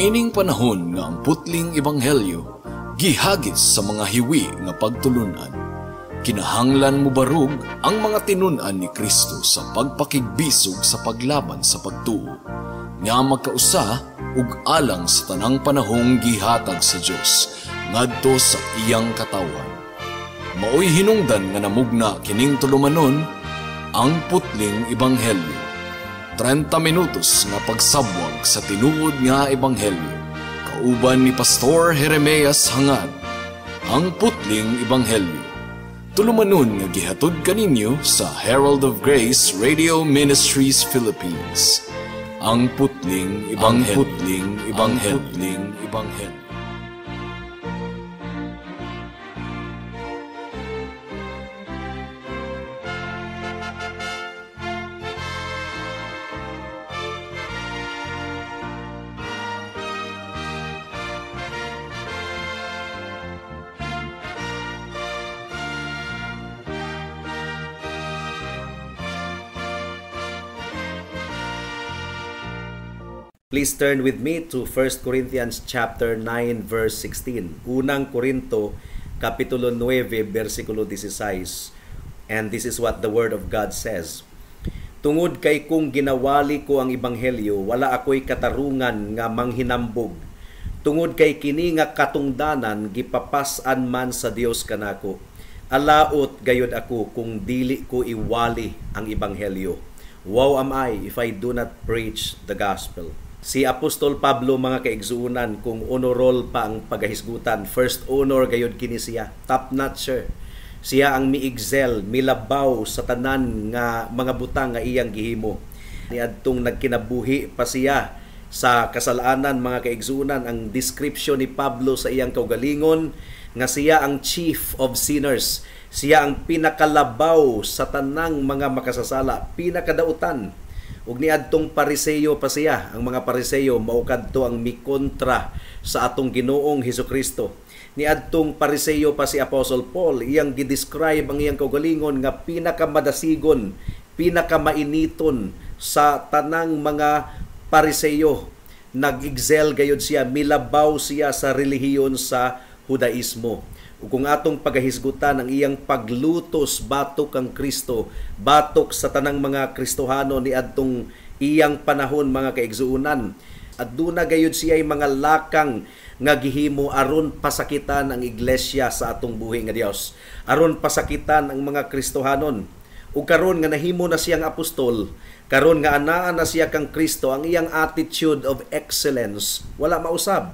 Niining panahon nga ang putling ebanghelyo gihagis sa mga hiwi nga pagtulunan, kinahanglan mobarog ang mga tinun-an ni Kristo sa pagpakigbisog sa paglaban sa pagtuo, nga magkausa ug alang sa tanang panahong gihatag sa Dios ngadto sa iyang katawhan. Maoy hinungdan nga namugna kining tulumanon, Ang Putling Ebanghelyo. 30 minutos nga pagsabwag sa tinuod nga ebanghelyo. Kauban ni Pastor Jeremias Hangad, Ang Putling Ebanghelyo. Tulumanon nga gihatod kaninyo sa Herald of Grace Radio Ministries Philippines. Ang Putling Ebanghelyo. Ang Putling Ebanghelyo. Putling Ebanghelyo. Please turn with me to 1 Corinthians chapter 9 verse 16. Unang Korinto kapitulo 9 versikulo 16. And this is what the word of God says. Tungod kay kung ginawali ko ang ebanghelyo, wala ako'y katarungan nga manghinambog. Tungod kay kini nga katungdanan gipapas-an man sa Dios kanako. Alaot gayud ako kung dili ko iwali ang ebanghelyo. Woe am I if I do not preach the gospel. Si Apostol Pablo, mga kaigsuonan, kung honor roll pa ang pagahisgutan, first honor gayud kini siya, top notcher. Siya ang mi-excel, milabaw sa tanan nga mga butang nga iyang gihimo. Niadtong nagkinabuhi pa siya sa kasalanan, mga kaigsuonan, ang description ni Pablo sa iyang kaugalingon nga siya ang chief of sinners. Siya ang pinakalabaw sa tanang mga makasasala, pinakadautan. Ug niadtong Pariseyo pa siya. Ang mga Pariseyo mao kadto ang mikontra sa atong Ginoong Hesukristo. Niadtong Pariseyo pa si Apostle Paul, iyang gidescribe ang iyang kaugalingon nga pinakamadasigon, pinakamainiton sa tanang mga Pariseyo. Nag-excel gayud siya, milabaw siya sa relihiyon sa Judaismo. Ug kung atong pagahisgutan ang iyang paglutos batok kang Kristo, batok sa tanang mga Kristohano niadtong iyang panahon, mga kaigsuonan, at duna gayud siya mga lakang nga gihimo aron pasakitan ang iglesia sa atong buhi nga Dios, aron pasakitan ang mga Kristohanon. Ug karon nga nahimo na siyang apostol, karon nga anaa na siya kang Kristo, ang iyang attitude of excellence wala mausab.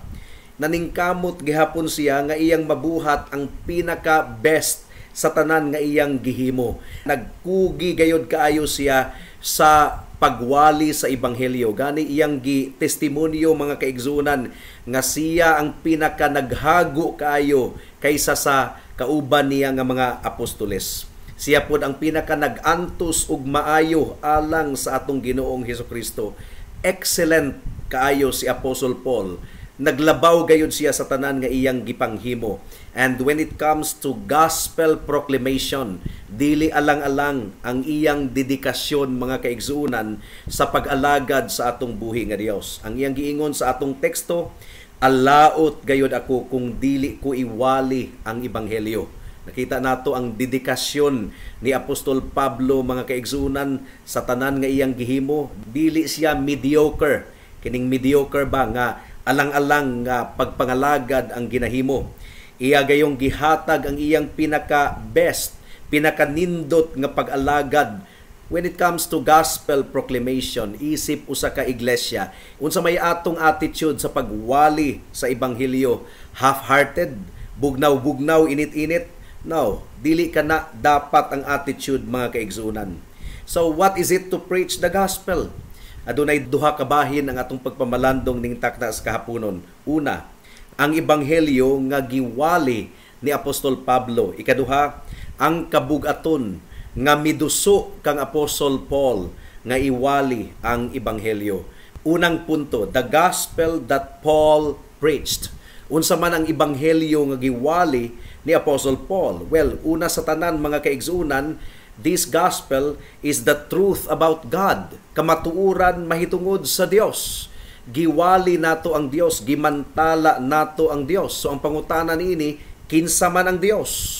Naningkamot gihapon siya nga iyang mabuhat ang pinaka best sa tanan nga iyang gihimo. Nagkugi gayod kaayo siya sa pagwali sa ebanghelyo. Gani iyang gi-testimonyo, mga kaigsuonan, nga siya ang pinaka naghago kaayo kaysa sa kauban niya nga mga apostoles. Siya pod ang pinaka nag-antos og maayo alang sa atong Ginoong Hesukristo. Excellent kaayo si Apostle Paul. Naglabaw gayud siya sa tanan nga iyang gipanghimo. And when it comes to gospel proclamation, dili alang-alang ang iyang dedikasyon, mga kaigsuonan, sa pag-alagad sa atong buhi nga Dios. Ang iyang giingon sa atong teksto, alaot gayud ako kung dili ko iwali ang ebanghelyo. Nakita nato ang dedikasyon ni Apostol Pablo, mga kaigsuonan, sa tanan nga iyang gihimo. Dili siya mediocre. Kining mediocre ba nga alang-alang nga pagpangalagad ang ginahimo. Iya gayong gihatag ang iyang pinaka-best, pinaka-nindot nga pag-alagad when it comes to gospel proclamation. Isip usa ka iglesia, unsa may atong attitude sa pagwali sa ebanghelyo? Half-hearted, bugnaw-bugnaw, init-init? No, dili ka na dapat ang attitude, mga kaigsuonan. So what is it to preach the gospel? Adunay duha ka bahin ang atong pagpamalandong ning takna sa kahaponon. Una, ang ebanghelyo nga giwali ni Apostol Pablo. Ikaduha, ang kabug-aton nga miduso kang Apostol Paul nga iwali ang ebanghelyo. Unang punto, the gospel that Paul preached. Unsa man ang ebanghelyo nga giwali ni Apostle Paul? Well, una sa tanan, mga kaigsuonan, this gospel is the truth about God, kamatuoran mahitungod sa Dios. Giwali nato ang Dios, gimantala nato ang Dios. So ang pangutana niini, kinsa man ang Dios?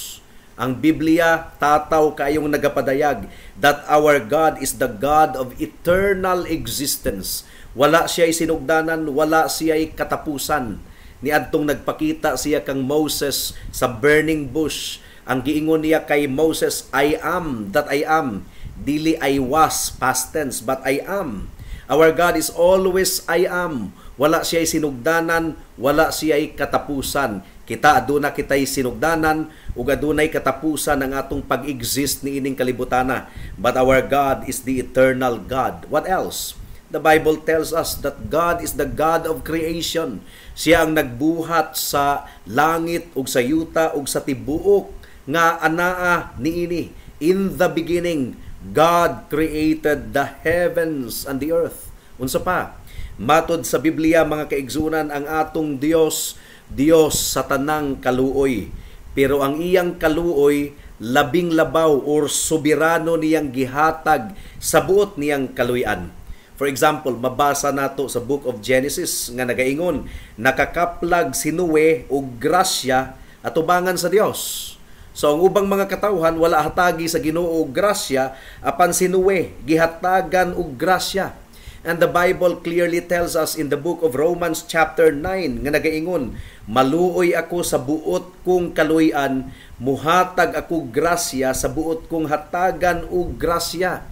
Ang Biblia tataw kayong nagapadayag that our God is the God of eternal existence. Wala siya sinugdanan, wala siya katapusan. Niadtong nagpakita siya kang Moses sa burning bush, ang giingon niya kay Moses, "I am that I am." Dili "I was," past tense, but "I am." Our God is always "I am." Wala siya sinugdanan, wala siya katapusan. Kita, aduna kitay sinugdanan ug adunay katapusan ang atong pag-exist niining kalibutana. But our God is the eternal God. What else? The Bible tells us that God is the God of creation. Siya ang nagbuhat sa langit ug sa yuta ug sa tibuok nga anaa niini. In the beginning, God created the heavens and the earth. Unsa pa? Matod sa Biblia, mga kaigsunan, ang atong Dios, Dios sa tanang kaluoy. Pero ang iyang kaluoy, labing labaw or soberano niyang gihatag sa buot niyang kaluyan. For example, mabasa nato sa Book of Genesis nga nagaingon, nakakaplag si Noe og grasya atubangan sa Dios. So ang ubang mga katawhan wala hatagi sa Ginoo og grasya, apan si Noe gihatagan og grasya. And the Bible clearly tells us in the Book of Romans chapter 9 nga nagaingon, "Maluoy ako sa buot kong kaluy-an, muhatag ako grasya sa buot kong hatagan og grasya."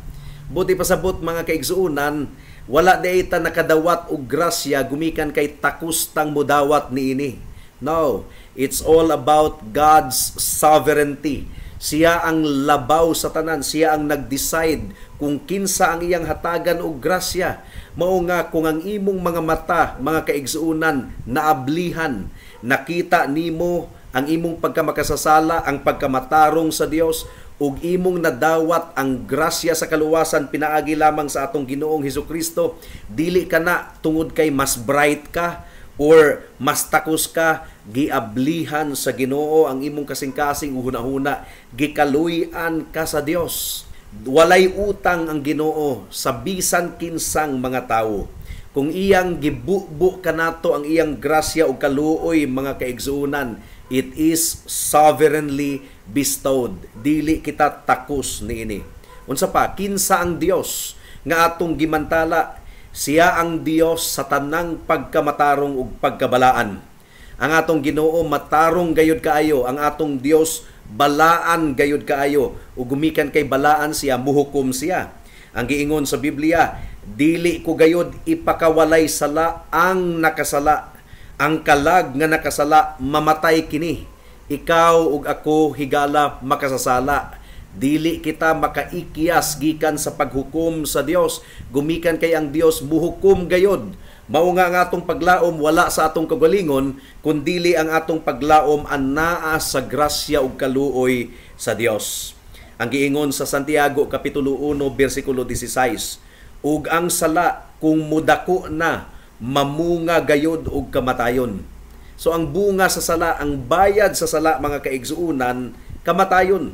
Buot ipasabot, mga kaigsuonan, wala diay ta nakadawat og grasya gumikan kay takos tang mudawat niini. No, it's all about God's sovereignty. Siya ang labaw sa tanan, siya ang nag-decide kung kinsa ang iyang hatagan og grasya. Mao nga kung ang imong mga mata, mga kaigsuonan, naablihan, nakita nimo ang imong pagkamakasasala, ang pagkamatarong sa Dios, ug imong nadawat ang grasya sa kaluwasan pinaagi lamang sa atong Ginoong Hesukristo, dili ka na tungod kay mas bright ka or mas takos ka. Giablihan sa Ginoo ang imong kasing-kasing ug hunahuna, gikaluy-an ka sa Dios. Walay utang ang Ginoo sa bisan kinsang mga tawo. Kung iyang gibubo kanato ang iyang grasya ug kaluoy, mga kaigsuonan, it is sovereignly bestowed. Dili kita takos niini. Unsa pa? Kinsa ang Dios nga atong gimantala? Siya ang Dios sa tanang pagkamatarong ug pagkabalaan. Ang atong Ginoo matarong gayud kaayo, ang atong Dios balaan gayud kaayo, ug gumikan kay balaan siya, muhukom siya. Ang giingon sa Biblia, "Dili ko gayud ipakawalay sala ang nakasala. Ang kalag nga nakasala, mamatay kini." Ikaw ug ako, higala makasasala. Dili kita makaikyas gikan sa paghukom sa Dios gumikan kay ang Dios muhukom gayod. Mao nga ang atong paglaom wala sa atong kagalingon, kundili ang atong paglaom anaa sa grasya ug kaluoy sa Dios. Ang giingon sa Santiago kapitulo 1 bersikulo 16, "Ug ang sala, kung mudako na, mamunga gayod og kamatayon." So ang bunga sa sala, ang bayad sa sala, mga kaigsuonan, kamatayon.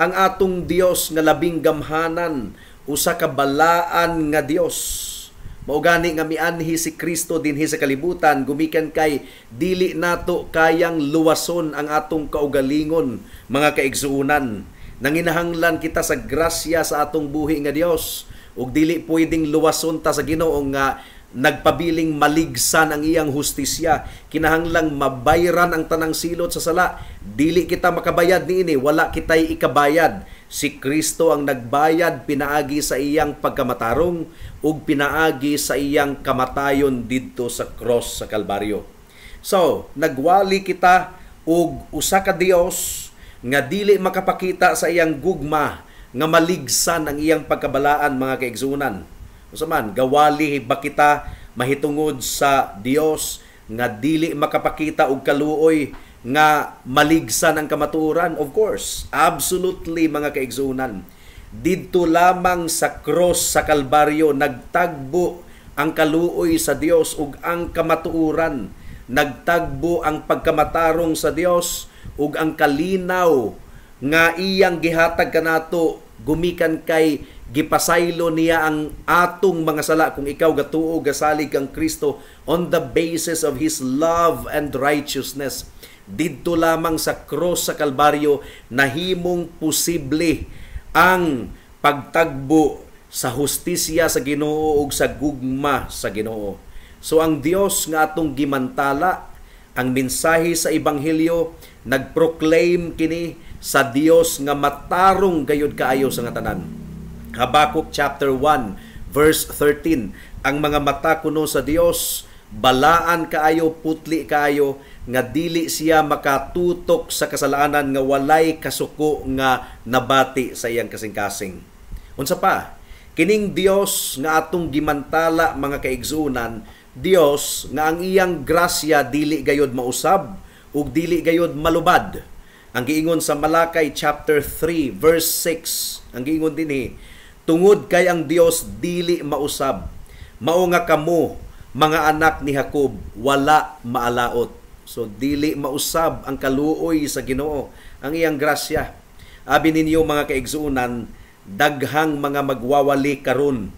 Ang atong Dios nga labing gamhanan, usa ka balaan nga Dios. Mao gani nga mianhi si Kristo dinhi sa kalibutan gumikan kay dili nato kayang luwason ang atong kaugalingon, mga kaigsuonan. Nanginahanglan kita sa grasya sa atong buhi nga Dios, ug dili pwedeng luwason ta sa Ginoo nga nagpabiling maligsan ang iyang hustisya. Kinahanglang mabayran ang tanang silot sa sala. Dili kita makabayad niini, wala kitay ikabayad. Si Kristo ang nagbayad pinaagi sa iyang pagkamatarong ug pinaagi sa iyang kamatayon didto sa cross sa Kalbaryo. So, nagwali kita og usa ka Dios nga dili makapakita sa iyang gugma nga maligsan ang iyang pagkabalaan, mga kaigsuonan. Unsa man, gawali ba kita mahitungod sa Dios nga dili makapakita og kaluoy nga maligsan ang kamatuoran? Of course, absolutely, mga kaigsuonan. Didto lamang sa cross sa Kalbaryo nagtagbo ang kaluoy sa Dios ug ang kamatuoran. Nagtagbo ang pagkamatarong sa Dios ug ang kalinaw nga iyang gihatag kanato. Gumikan kay gipasaylo niya ang atong mga sala kung ikaw gatuo, gasalig kang Kristo on the basis of His love and righteousness. Didto lamang sa cross sa Kalbaryo nahimong posible ang pagtagbo sa hustisya sa Ginoo ug sa gugma sa Ginoo. So ang Dios nga atong gimantala, ang mensahe sa ebanghelyo nagproclaim kini sa Dios nga matarong gayud kaayo sa nga tanan. Habakuk chapter 1 verse 13, ang mga mata kuno sa Dios balaan kaayo, putli kaayo, nga dili siya makatutok sa kasalanan nga walay kasuko nga nabati sa iyang kasing-kasing. Unsa pa? Kining Dios nga atong gimantala, mga kaigsuonan, Dios nga ang iyang grasya dili gayod mausab ug dili gayod malubad. Ang giingon sa Malakay chapter 3 verse 6, ang giingon dinhi, tungod kay ang Dios dili mausab, mao nga kamo mga anak ni Jacob wala maalaot. So dili mausab ang kaluoy sa Ginoo, ang iyang grasya. Abi ninyo, mga kaigsuonan, daghang mga magwawali karon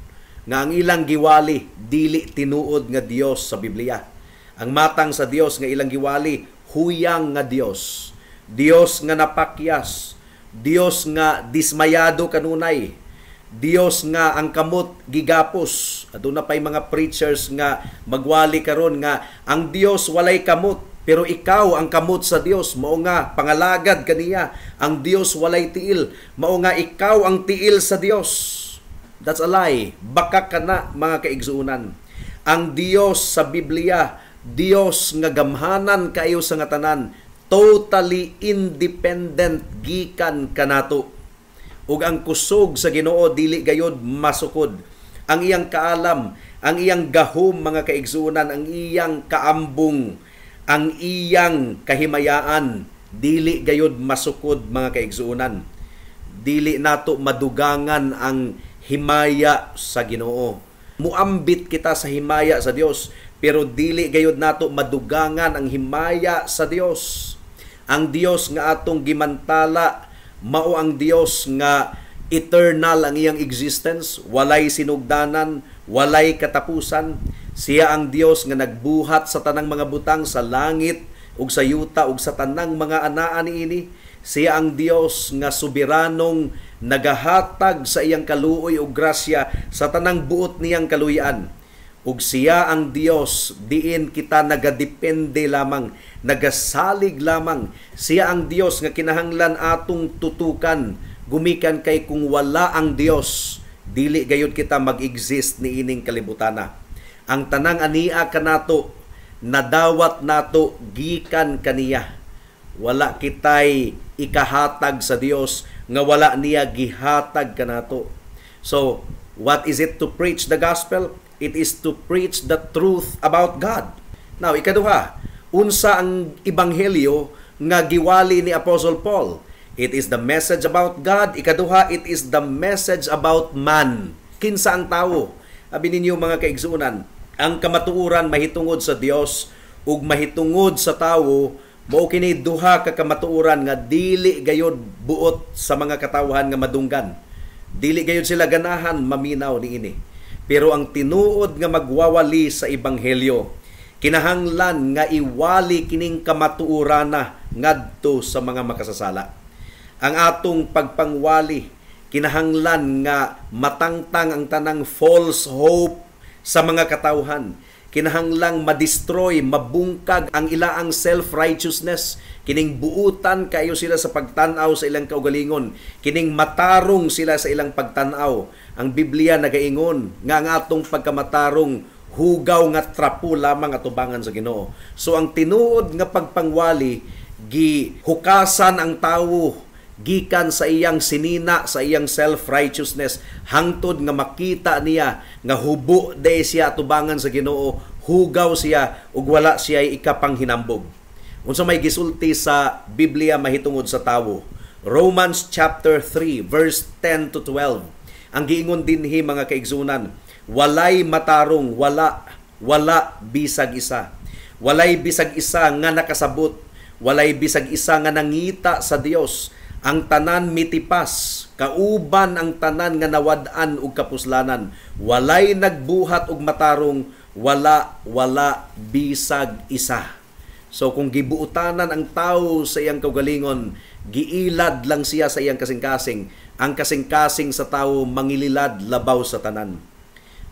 nga ang ilang giwali dili tinuod nga Dios sa Biblia. Ang matang sa Dios nga ilang giwali, huyang nga Dios, Dios nga napakyas, Dios nga dismayado kanunay, Dios nga ang kamot gigapos. Aduna pay mga preachers nga magwali karon nga ang Dios walay kamot, pero ikaw ang kamot sa Dios, mao nga pangalagad kaniya. Ang Dios walay tiil, mao nga ikaw ang tiil sa Dios. That's a lie. Baka kana, mga kaigsuonan. Ang Dios sa Biblia, Dios nga gamhanan kaayo sa nga tanan, totally independent gikan kanato. Ug ang kusog sa Ginoo dili gayod masukod. Ang iyang kaalam, ang iyang gahom, mga kaigsuonan, ang iyang kaambong, ang iyang kahimayaan dili gayod masukod, mga kaigsuonan. Dili nato madugangan ang himaya sa Ginoo. Muambit kita sa himaya sa Dios, pero dili gayod nato madugangan ang himaya sa Dios. Ang Dios nga atong gimantala mao ang Dios nga eternal ang iyang existence, walay sinugdanan, walay katapusan. Siya ang Dios nga nagbuhat sa tanang mga butang sa langit ug sa yuta ug sa tanang mga anaa niini. Siya ang Dios nga soberanong nagahatag sa iyang kaluoy ug grasya sa tanang buot niyang kaluyan. Ug siya ang Dios diin kita nagadepende lamang, nagasalig lamang. Siya ang Dios nga kinahanglan atong tutukan, gumikan kay kung wala ang Dios, dili gayud kita mag-exist niining kalibutana. Ang tanang ania kanato nadawat nato gikan kaniya. Wala kitay ikahatag sa Dios nga wala niya gihatag kanato. So, what is it to preach the gospel? It is to preach the truth about God. Now, ikaduha, unsa ang ebanghelyo nga giwali ni Apostle Paul? It is the message about God. Ikaduha, it is the message about man. Kinsa ang tawo? Abi ninyo, mga kaigsuonan, ang kamatuoran mahitungod sa Dios ug mahitungod sa tawo mao kini duha ka kamatuoran nga dili gayod buot sa mga katawhan nga madunggan. Dili gayod sila ganahan maminaw niini. Pero ang tinuod nga magwawali sa ebanghelyo, kinahanglan nga iwali kining kamatuorana ngadto sa mga makasasala. Ang atong pagpangwali kinahanglan nga matangtang ang tanang false hope sa mga katawhan. Kinahanglang ma-destroy, mabungkag ang ilaang self-righteousness. Kining buutan kayo sila sa pagtan-aw sa ilang kaugalingon. Kining matarong sila sa ilang pagtan-aw. Ang Biblia nagaingon nga ang atong pagkamatarong hugaw nga trapo lamang atubangan sa Ginoo. So ang tinuod nga pagpangwali, gihukasan ang tawo gikan sa iyang sinina, sa iyang self-righteousness, hangtod nga makita niya nga hubo day siya atubangan sa Ginoo, hugaw siya ug wala siya ikapanghinambog. Unsa may gisulti sa Biblia mahitungod sa tawo? Romans chapter 3 verse 10 to 12. Ang giingon dinhi, mga kaigsunan, walay matarong, wala, wala bisag isa. Walay bisag isa nga nakasabot, walay bisag isa nga nangita sa Dios. Ang tanan mitipas, kauban ang tanan nga nawad-an og kapuslanan. Walay nagbuhat og matarong, wala, wala bisag isa. So kung gibuotanan ang tao sa iyang kaugalingon, giilad lang siya sa iyang kasing-kasing. Ang kasing-kasing sa tao mangililad labaw sa tanan.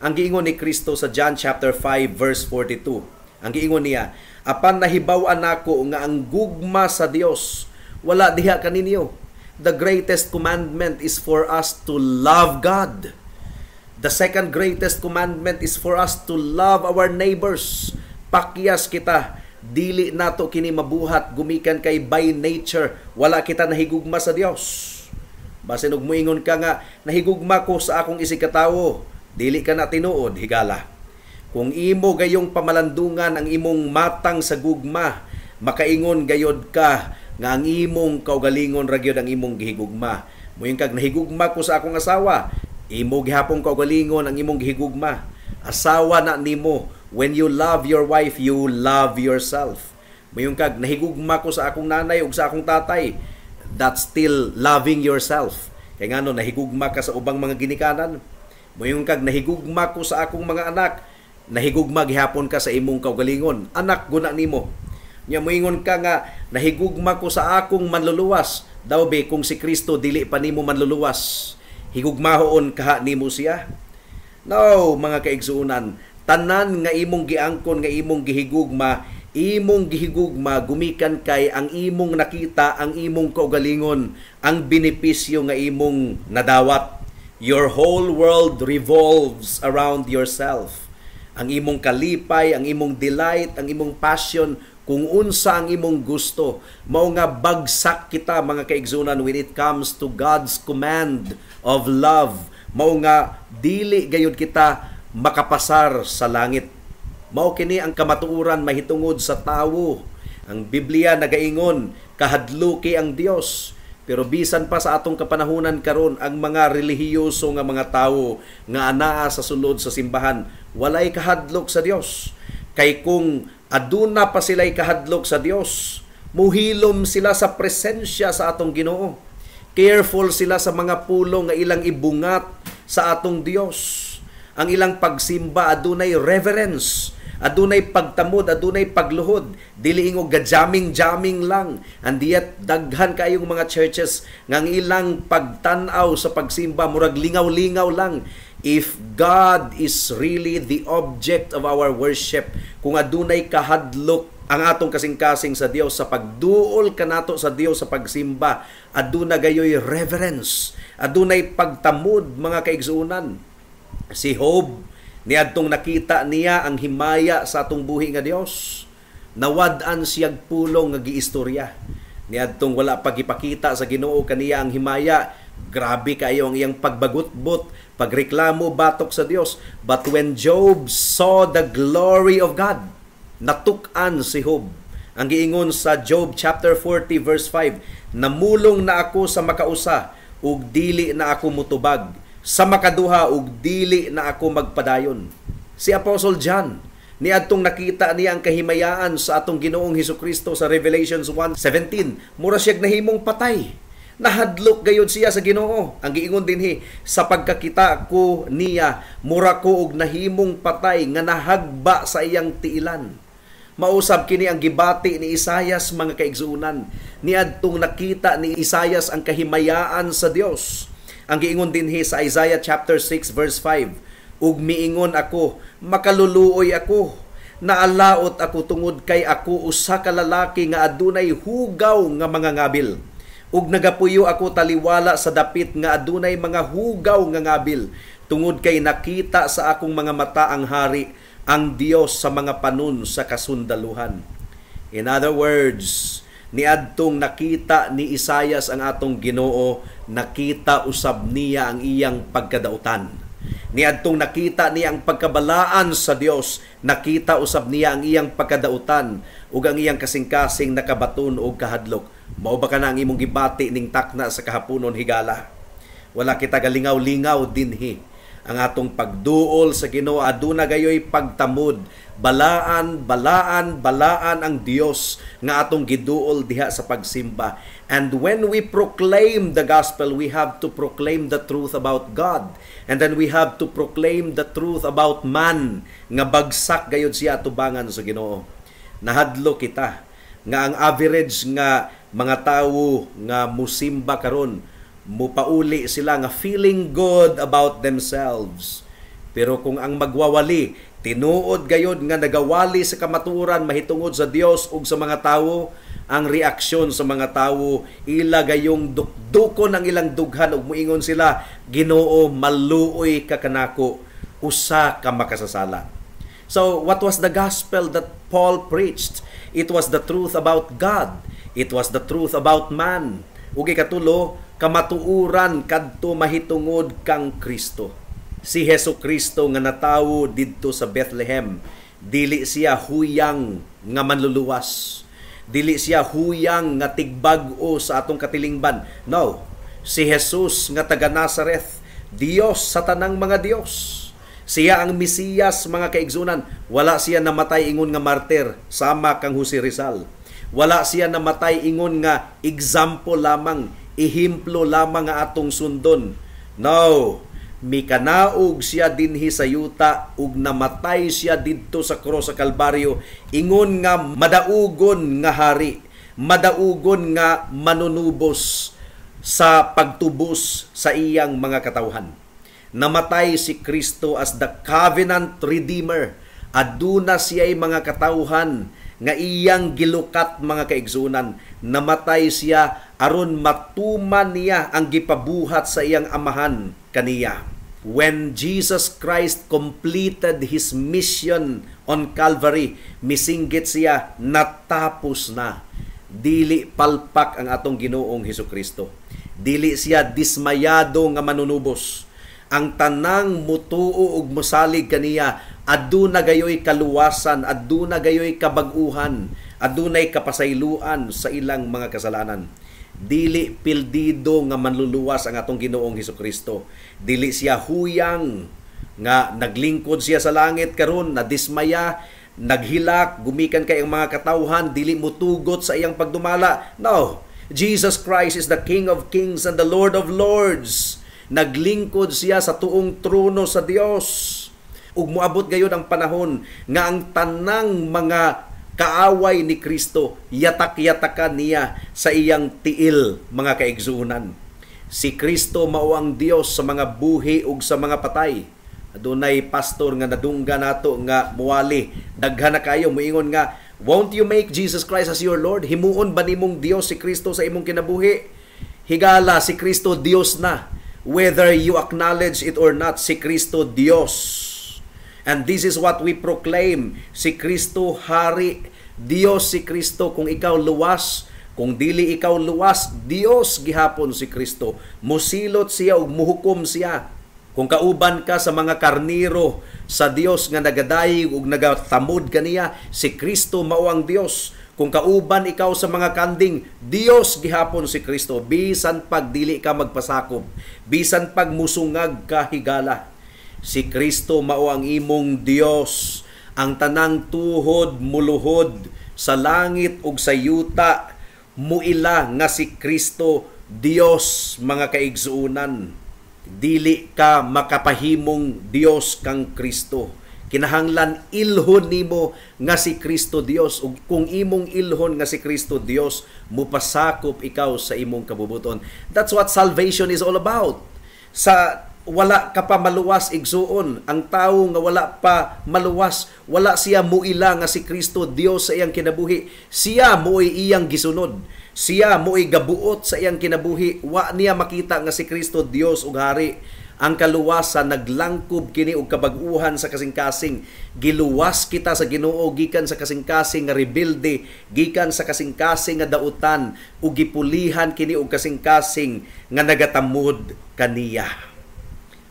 Ang giingon ni Kristo sa John chapter 5 verse 42. Ang giingon niya, "Apan nahibaw-an nako nga ang gugma sa Dios wala diha kaninyo." The greatest commandment is for us to love God. The second greatest commandment is for us to love our neighbors. Pakyas kita, dili nato kini mabuhat gumikan kay by nature wala kita nahigugma sa Dios. Basin og muingon ka nga nahigugma ko sa akong isigkatawo, dili ka na tinuod, higala. Kung imo gayong pamalandungan ang imong matang sa gugma, makaingon gayod ka nga ang imong kaugalingon ra gyud ang imong gihigugma. Muingon kag nahigugma ko sa akong asawa, imo gihapong kaugalingon ang imong gihigugma. Asawa na nimo. When you love your wife, you love yourself. Muingon kag nahigugma ko sa akong nanay ug sa akong tatay, that's still loving yourself. Kay ngano, nahigugma ka sa ubang mga ginikanan. Muingon kag nahigugma ko sa akong mga anak, nahigugma gihapon ka sa imong kaugalingon. Anak guna nimo. Nya moingon ka nga nahigugma ko sa akong manluluwas, daw be kung si Kristo dili pa nimo manluluwas, higugmahoon kaha nimo siya? No, mga kaigsuonan, tanan nga imong giangkon nga imong gihigugma, imong gihigugma gumikan kay ang imong nakita ang imong kaugalingon, ang benepisyo nga imong nadawat. Your whole world revolves around yourself. Ang imong kalipay, ang imong delight, ang imong passion, kung unsa ang imong gusto. Mao nga bagsak kita, mga kaigsuonan, when it comes to God's command of love. Mao nga dili gayud kita makapasar sa langit. Mao kini ang kamatuoran mahitungod sa tawo. Ang Biblia nagaingon, kahadluki ang Dios. Pero bisan pa sa atong kapanahunan karon, ang mga relihiyoso nga mga tawo nga anaa sa sulod sa simbahan, walay kahadlok sa Dios. Kay kung aduna pa sila'y kahadlok sa Dios, muhilom sila sa presensya sa atong Ginoo. Careful sila sa mga pulong nga ilang ibungat sa atong Dios. Ang ilang pagsimba adunay reverence, adunay pagtamod, adunay pagluhod. Dili ingog ga-jamming-jamming lang. And yet daghan kayong mga churches nga ang ilang pagtan-aw sa pagsimba murag lingaw-lingaw lang. If God is really the object of our worship, kung adunay kahadlok ang atong kasing-kasing sa Dios sa pagduol kanato sa Dios sa pagsimba, aduna gayoy reverence, adunay pagtamod, mga kaigsuonan. Si Job, niadtong nakita niya ang himaya sa atong buhi nga Dios, nawad-an siyag pulong nga giistorya. Niadtong wala pagipakita sa Ginoo kaniya ang himaya, grabe kayo ang iyang pagbagutbot, pagreklamo batok sa Dios. But when Job saw the glory of God, natuk-an si Job. Ang giingon sa Job chapter 40 verse 5, "Namulong na ako sa makausa ug dili na ako mutubag, sa makaduha ug dili na ako magpadayon." Si Apostle John, niadtong nakita niya ang kahimayaan sa atong Ginoong Hesukristo sa Revelations 1:17, mura siyag nahimong patay. Nahadlok gayud siya sa Ginoo. Ang giingon dinhi, "Sa pagkakita ko niya, mura ko og nahimong patay nga nahagba sa iyang tiilan." Mausab kini ang gibati ni Isayas, mga kaigsuonan. Niadtong nakita ni Isayas ang kahimayaan sa Dios. Ang giingon dinhi sa Isaiah chapter 6 verse 5, "Ug miingon ako, makaluluoy ako, naalaot ako tungod kay ako usa ka lalaki nga adunay hugaw nga mga ngabil. Ug nagapuyo ako taliwala sa dapit nga adunay mga hugaw nga ngabil, tungod kay nakita sa akong mga mata ang hari, ang Dios sa mga panon sa kasundaluhan." In other words, niadtong nakita ni Isayas ang atong Ginoo, nakita usab niya ang iyang pagkadautan. Niadtong nakita niya ang pagkabalaan sa Dios, nakita usab niya ang iyang pagkadautan ug ang iyang kasing-kasing nakabaton og kahadlok. Mao ba kana ang imong gibati ning takna sa kahaponon, higala? Wala kita galingaw-lingaw dinhi. Ang atong pagduol sa Ginoo aduna gayoy pagtamod. Balaan, balaan, balaan ang Dios nga atong giduol diha sa pagsimba. And when we proclaim the gospel, we have to proclaim the truth about God. And then we have to proclaim the truth about man nga bagsak gayud siya atubangan sa Ginoo. Nahadlo kita nga ang average nga mga tawo nga musimba karon, mupauli sila nga feeling good about themselves. Pero kung ang magwawali, tinuod gayod nga nagawali sa kamatuoran mahitungod sa Dios ug sa mga tawo, ang reaksyon sa mga tawo, ila gayong dukdukon ang ilang dughan ug muingon sila, "Ginoo, maluoy ka kanako, usa ka makasasala." So, what was the gospel that Paul preached? It was the truth about God. It was the truth about man. Ug ikatulo, kamatuoran kadto mahitungod kang Kristo. Si Hesus Kristo nga natawo didto sa Bethlehem, dili siya huyang nga manluluwas. Dili siya huyang nga tigbag-o sa atong katilingban. No. Si Jesus nga taga Nazareth, Dios sa tanang mga Dios. Siya ang Mesiyas, mga kaigsunan. Wala siya namatay ingon nga martir sama kang Jose Rizal. Wala siya namatay ingon nga example lamang, ehemplo lamang nga atong sundon. No, mikanaog siya dinhi sa yuta ug namatay siya didto sa krus sa Kalbaryo ingon nga madaugon nga hari, madaugon nga manunubos sa pagtubos sa iyang mga katawhan. Namatay si Kristo as the covenant redeemer. Aduna siya'y mga katawhan nga iyang gilukat, mga kaigsunan. Namatay siya aron matuman niya ang gipabuhat sa iyang Amahan kaniya. When Jesus Christ completed His mission on Calvary, misinggit siya, "Natapos na." Dili palpak ang atong Ginoong Hesus Kristo. Dili siya dismayado nga manunubos. Ang tanang mutuo ug mosalig kaniya, aduna gayoy kaluwasan, aduna gayoy kabag-uhan, adunay kapasayloan sa ilang mga kasalanan. Dili pildido nga manluluwas ang atong Ginoong Hesus Kristo. Dili siya huyang nga naglingkod siya sa langit karon nadismaya, naghilak gumikan kay ang mga katawhan, dili mutugot sa iyang pagdumala. No. Jesus Christ is the King of Kings and the Lord of Lords. Naglingkod siya sa tuong trono sa Dios. Ug moabot gayud ang panahon nga ang tanang mga kaaway ni Kristo yatak-yatakan niya sa iyang tiil, mga kaigsuonan. Si Kristo mao ang Dios sa mga buhi ug sa mga patay. Adunay pastor nga nadungga nato nga muwali. Daghan na kayo moingon nga, "Won't you make Jesus Christ as your Lord? Himuon ba nimong Dios si Kristo sa imong kinabuhi?" Higala, si Kristo Dios na. Whether you acknowledge it or not, si Kristo Dios. And this is what we proclaim. Si Kristo hari. Dios si Kristo kung ikaw luwas. Kung dili ikaw luwas, Dios gihapon si Kristo. Musilot siya ug muhukom siya. Kung kauban ka sa mga karniro sa Dios nga nagadayeg ug nagatamod kaniya, si Kristo mao ang Dios. Kung kauban ikaw sa mga kanding, Dios gihapon si Kristo. Bisan pag dili ka magpasakop, bisan pag musungag ka, higala, si Kristo mao ang imong Dios. Ang tanang tuhod muluhod sa langit ug sa yuta, muila nga si Kristo Dios, mga kaigsuonan. Dili ka makapahimong Dios kang Kristo. Kinahanglan ilhon nimo nga si Kristo Dios, ug kung imong ilhon nga si Kristo Dios, mupasakop ikaw sa imong kabubuton. That's what salvation is all about. Sa wala ka pa maluwas, igsuon, ang tawo nga wala pa maluwas, wala siya muila nga si Kristo Dios sa iyang kinabuhi. Siya mo'y iyang gisunod. Siya mo'y gabuot sa iyang kinabuhi. Wa niya makita nga si Kristo Dios ug hari. Ang kaluwasan naglangkob kini og kabag-uhan sa kasing-kasing. Giluwas kita sa Ginoo gikan sa kasing-kasing nga rebelde, gikan sa kasing-kasing nga dautan, ug gipulihan kini og kasing-kasing nga nagatamod kaniya.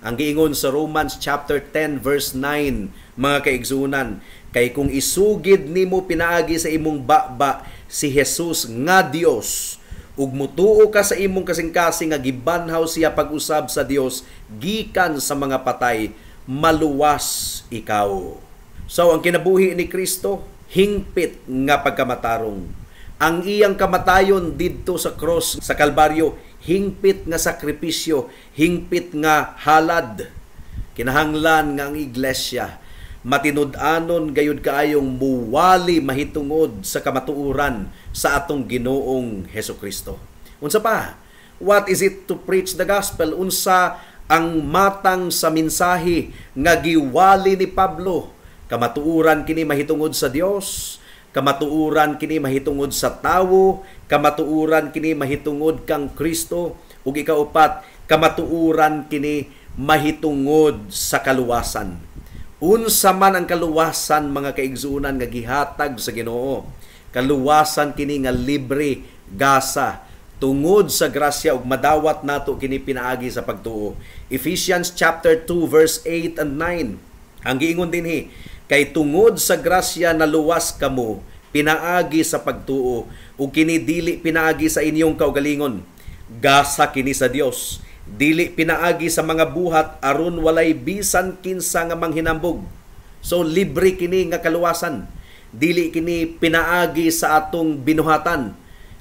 Ang giingon sa Romans chapter 10 verse 9, mga kaigsunan, kay kung isugid nimo pinaagi sa imong baba si Jesus nga Dios ug ug mutuo ka sa imong kasing-kasing nga gibanhaw siya pag-usab sa Dios gikan sa mga patay, maluwas ikaw. So ang kinabuhi ni Kristo, hingpit nga pagkamatarong. Ang iyang kamatayon didto sa cross sa Kalbaryo, hingpit nga sakripisyo, hingpit nga halad. Kinahanglan nga ang iglesia matinud-anon gayud kaayong muwali mahitungod sa kamatuoran sa atong Ginoong Hesukristo. Unsa pa? What is it to preach the gospel? Unsa ang matang sa mensahe nga giwali ni Pablo? Kamatuoran kini mahitungod sa Dios, kamatuoran kini mahitungod sa tawo, kamatuoran kini mahitungod kang Kristo, ug ikaupat, kamatuoran kini mahitungod sa kaluwasan. Unsa man ang kaluwasan, mga kaigsuonan, nga gihatag sa Ginoo? Kaluwasan kini nga libre, gasa, tungod sa grasya, ug madawat nato kini pinaagi sa pagtuo. Ephesians chapter 2 verse 8 and 9. Ang giingon dinhi, kay tungod sa grasya naluwas kamo pinaagi sa pagtuo, ug kini dili pinaagi sa inyong kaugalingon. Gasa kini sa Dios. Dili pinaagi sa mga buhat aron walay bisan kinsa nga manghinambog. So libre kini nga kaluwasan. Dili kini pinaagi sa atong binuhatan.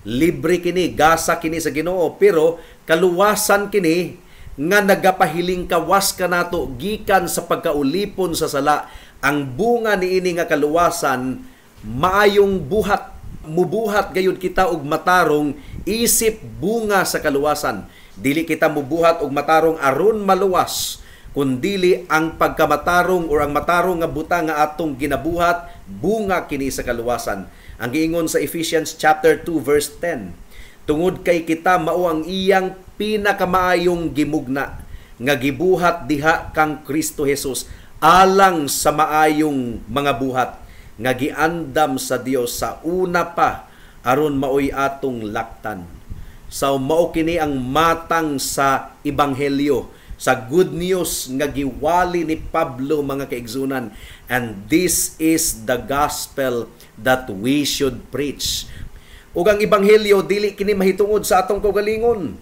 Libre kini, gasa kini sa Ginoo, pero kaluwasan kini nga nagapahiling kawas kanato gikan sa pagkaulipon sa sala. Ang bunga niini nga kaluwasan, maayong buhat. Mubuhat gayud kita og matarong isip bunga sa kaluwasan. Dili kita mubuhat og matarong aron maluwas, kundili ang pagkamatarong or ang matarong nga butang nga atong ginabuhat, bunga kini sa kaluwasan. Ang giingon sa Ephesians chapter 2 verse 10, tungod kay kita mao ang iyang pinakamaayong gimugna nga gibuhat diha kang Kristo Jesus alang sa maayong mga buhat nga giandam sa Dios sa una pa aron maoy atong laktan. So mao kini ang matang sa ebanghelyo, sa good news nga giwali ni Pablo, mga kaigsunan. And this is the gospel that we should preach. Ug ang ebanghelyo dili kini mahitungod sa atong kaugalingon.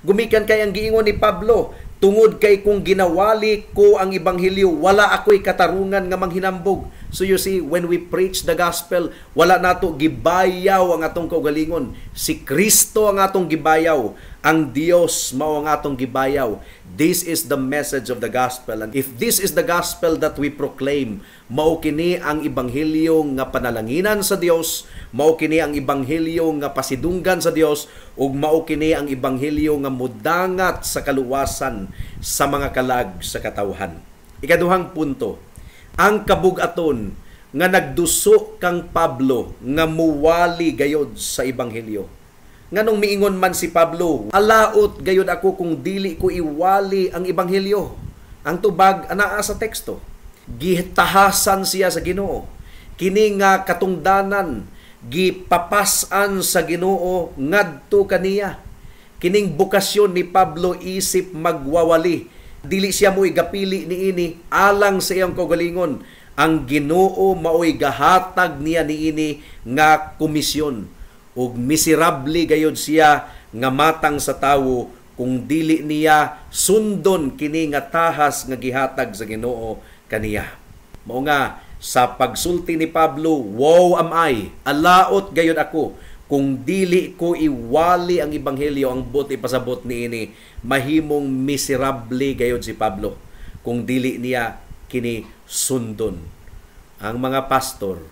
Gumikan kay ang giingon ni Pablo, tungod kay kung ginawali ko ang ebanghelyo, wala ako'y katarungan nga manghinambog. So you see, when we preach the gospel, wala nato gibayaw ang atong kaugalingon. Si Kristo ang atong gibayaw. Ang Dios mao ang atong gibayaw. This is the message of the gospel. And if this is the gospel that we proclaim, mao kini ang ebanghelyo nga panalanginan sa Dios, mao kini ang ebanghelyo nga pasidunggan sa Dios, ug mao kini ang ebanghelyo nga mudangat sa kaluwasan sa mga kalag sa katawhan. Ikaduhang punto, ang kabug-aton nga nagduso kang Pablo nga muwali gayod sa ebanghelyo. Nganong miingon man si Pablo, alaot gayod ako kung dili ko iwali ang ebanghelyo? Ang tubag anaa sa teksto. Gitahasan siya sa Ginoo. Kini nga katungdanan gipapas-an sa Ginoo ngadto kaniya. Kining bokasyon ni Pablo isip magwawali. Dili siya mo'y gapili niini alang sa iyang kaugalingon. Ang Ginoo maoy gahatag niya niini nga komisyon. Ug miserable gayud siya nga matang sa tawo kung dili niya sundon kini nga tahas nga gihatag sa Ginoo kaniya. Mao nga sa pagsulti ni Pablo, woe am I, alaot gayud ako kung dili ko iwali ang ebanghelyo. Ang buot ipasabot niini, mahimong miserable gayud si Pablo kung dili niya kini sundon. Ang mga pastor,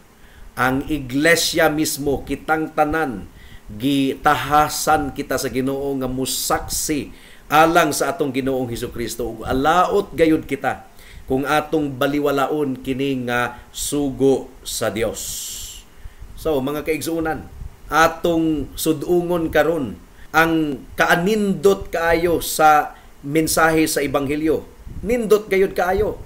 ang iglesia mismo, kitang tanan, gitahasan kita sa Ginoo nga musaksi alang sa atong Ginoong Hesukristo. Ug alaot gayud kita kung atong baliwalaon kini nga sugo sa Dios. So mga kaigsuonan, atong sudungon karon ang kaanindot kaayo sa mensahe sa ebanghelyo. Nindot gayud kaayo.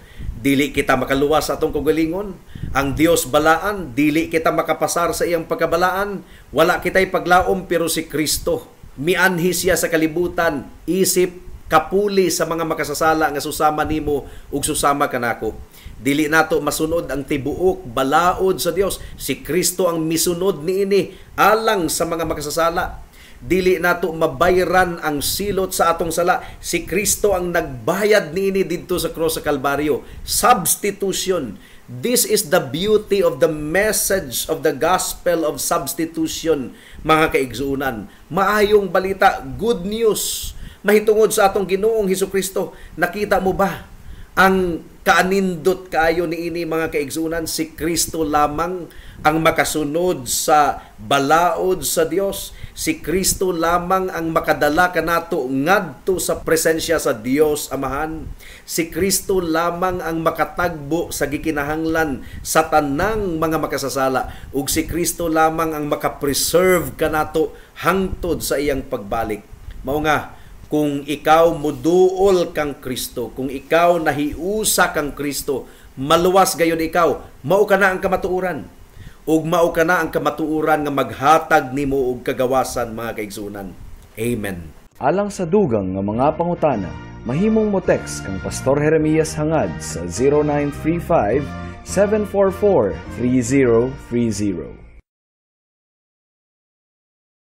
Dili kita makaluwas sa atong kaugalingon. Ang Dios balaan, dili kita makapasar sa iyang pagkabalaan. Wala kita'y paglaom, pero si Kristo mianhi siya sa kalibutan isip kapuli sa mga makasasala nga susama nimo ug susama kanako. Dili nato masunod ang tibuok balaod sa Dios. Si Kristo ang misunod niini alang sa mga makasasala. Dili nato mabayran ang silot sa atong sala. Si Kristo ang nagbayad niini didto sa cross sa Kalbaryo. Substitution. This is the beauty of the message of the gospel of substitution, mga kaigsuonan. Maayong balita, good news mahitungod sa atong Ginoong Hesus Kristo. Nakita mo ba ang kaanindot kaayo niini, mga kaigsuonan? Si Kristo lamang ang makasunod sa balaod sa Dios. Si Kristo lamang ang makadala kanato ngadto sa presensya sa Dios Amahan. Si Kristo lamang ang makatagbo sa gikinahanglan sa tanang mga makasasala, ug si Kristo lamang ang makapreserve kanato hangtod sa iyang pagbalik. Mao nga kung ikaw muduol kang Kristo, kung ikaw nahiusa kang Kristo, maluwas gayon ikaw. Mao kana ang kamatuoran. Ug mao kana ang kamatuoran nga maghatag nimo og kagawasan, mga kaigsuonan. Amen. Alang sa dugang nga mga pangutana, mahimong mo text kang Pastor Jeremias Hangad sa 0935 744 3030.